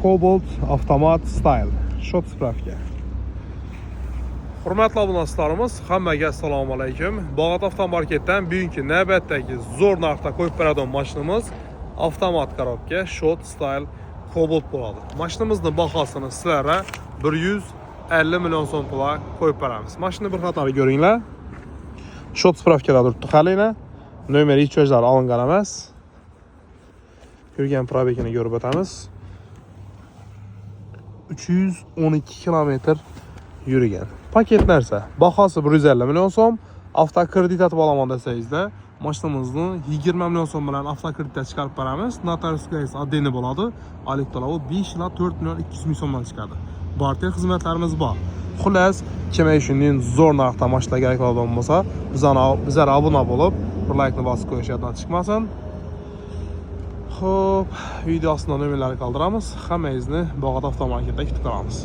Cobalt avtomat Style. Счёт, справка. Hurmatli obunachilarimiz, hammaga assalomu alaykum. Bog'ot avtomarketdan bugungi navbatdagi zo'r narxda qo'yib beradigan mashinamiz avtomat коробка Shot Style Cobalt bo'ladi. Mashinamizni bahosini sizlarga 150 million so'm pulga qo'yib beramiz. Mashina bir qatori ko'ringlar. Счёт, справка da turibdi halina. Nomer hech olingan emas. Yurgan пробег ini ko'rib o'tamiz. 312 kilometr yurgan. Paket narsa. Bahosi 150 million so'm. Avtokredit atib olaman desangizda, mashinamizni 20 million so'm bilan avtokreditda chiqarib beramiz. Notarius отдельно bo'ladi. Oylik to'lovi 5 ila 4 million 200 ming so'mdan chiqadi. Barter xizmatlarimiz bor. Xullas, kim shunday zo'r narxda mashina kerak bo'lgan bo'lsa, bizani bizlar obuna bo'lib, bir laykni bosib qo'yish yoddan chiqmasin. Xo'p, video ostida nomerlarni qoldiramiz. Hammangizni Bog'ot avtomarketda kutib qolamiz.